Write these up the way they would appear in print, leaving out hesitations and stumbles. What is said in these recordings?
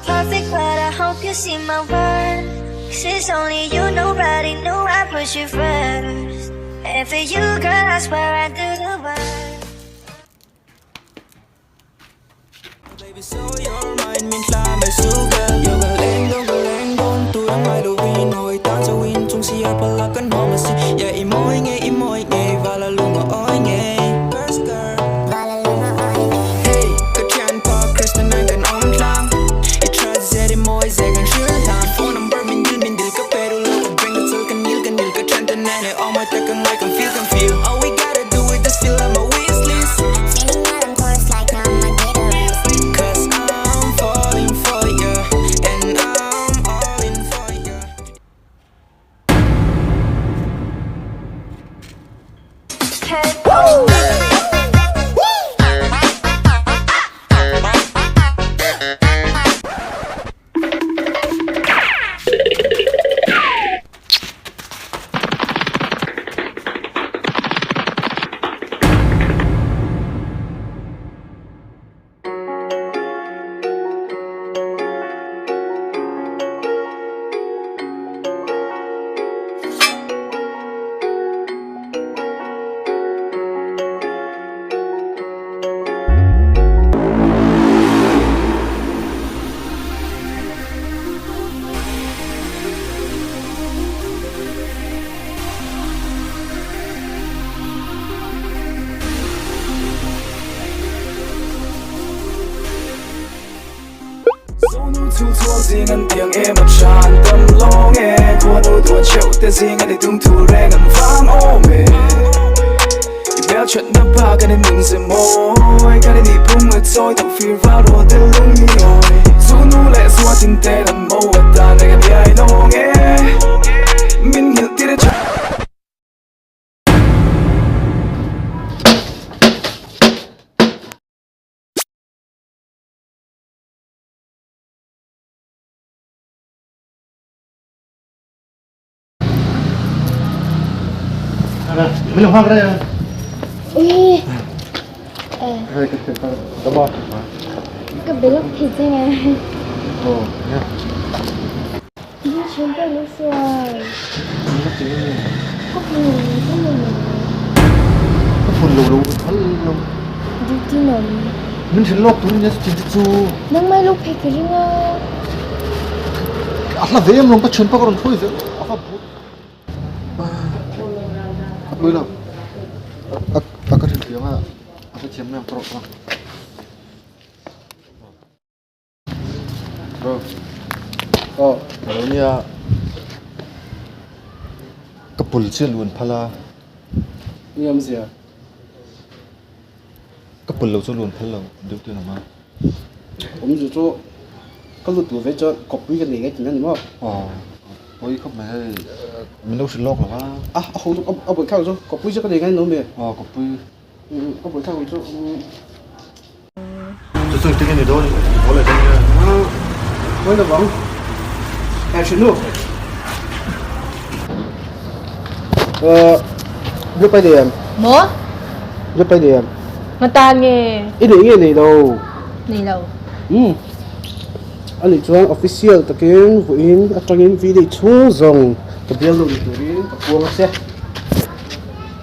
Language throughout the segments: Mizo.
perfect, but I hope you see my worth. 'Cause it's only you, nobody knew I put you first. And for you, girl, I swear I do the worst. Ka be lawk thei che nge. Ni thian pawh lo sual. Ka hmu ka hmu lo. Ka phun lo lo phal lo. Duty nam. Min hrilh lawk tur nia chutin te chu. Nangmah i lo phei ka ring a. A hla ve em lawm ka thianpa ka rawn hruai zel a va but. A pui lo. A ka hrilh thiam a a hrethiam mai ang ka rawh ang. Bro. Oh, alo nia. Ka pul chiah luan phal a. Ni awmzia. Ka pul lo chu luan phal lo deuh te awm a. Awmzia chu ka lut tur ve chuan kawppui ka nei ngai tihna ni maw? Aw, pawi khawp mai hei min lo hrilh lawk lo va. A, a ho a buai thlak chu kawppui chu ka nei ngai lo mi? Aw, kawppui. A buai thlak chu. Chu chu engtin nge ni dawn i haw leh dawn nge? Hawi lo vang. Eh hrilh nu. Blue pai nei em? Maw? Blue pai nei em? Nga tan nge? I nei nge nei lo? Nei lo. Um. Ani chuan official takin vawiin atangin video chhung zawng ka bial lo ni turin ka puang a che.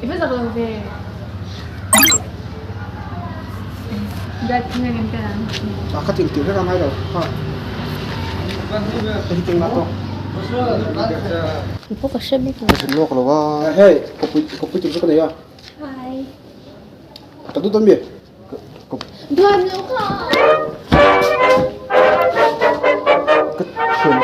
I va zak lo ve. A ka ting tir vek a ngai lo ha. Hei keng la tawk. Ka pawh ka hre bik lo. Ka hrilh lawk lo a. Hei kawpui kawpui tur chu ka nei a. Hi. Ka duh dawn mi? Duan lo kha. Ka thian.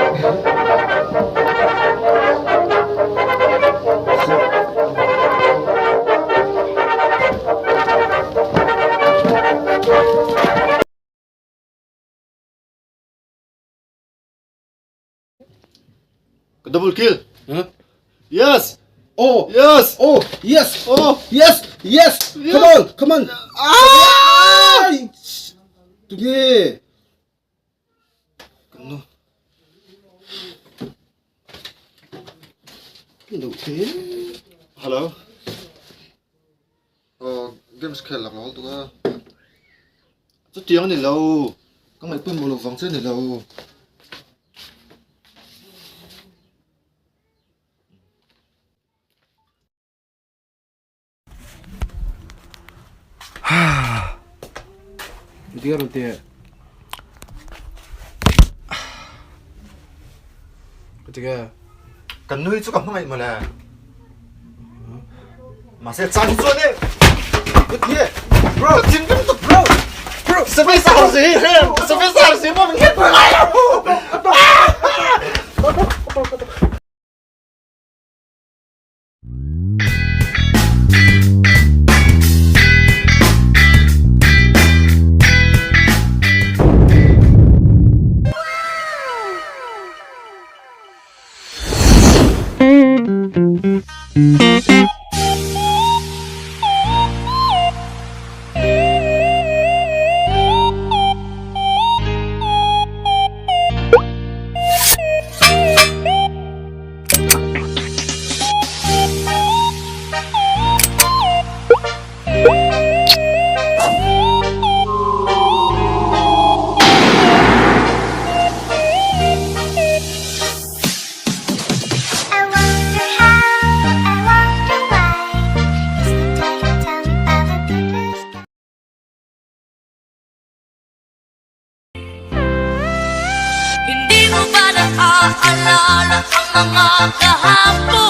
Ka double kill. Huh? Yes. Oh. Yes. Oh, yes. Oh. Yes. Yes. Come on. Come on. Ah! Tunge. Kan nu. Lo the. Hello. Oh, games khel lak lo tu a. Chutiang ni lo. Ka ngaihpawimawh lo vang che ni lo. Engtin rawn ti? Ka ti nge? Kan nui chu ka hmangaih mawle. Mahse chang hi chuan e. Ka ti e. Bro, thinrim tuk bro. Bro, service har si. Service har si mo min khet ngai lo. Hindi mo ba naaalala ang mga kahapon?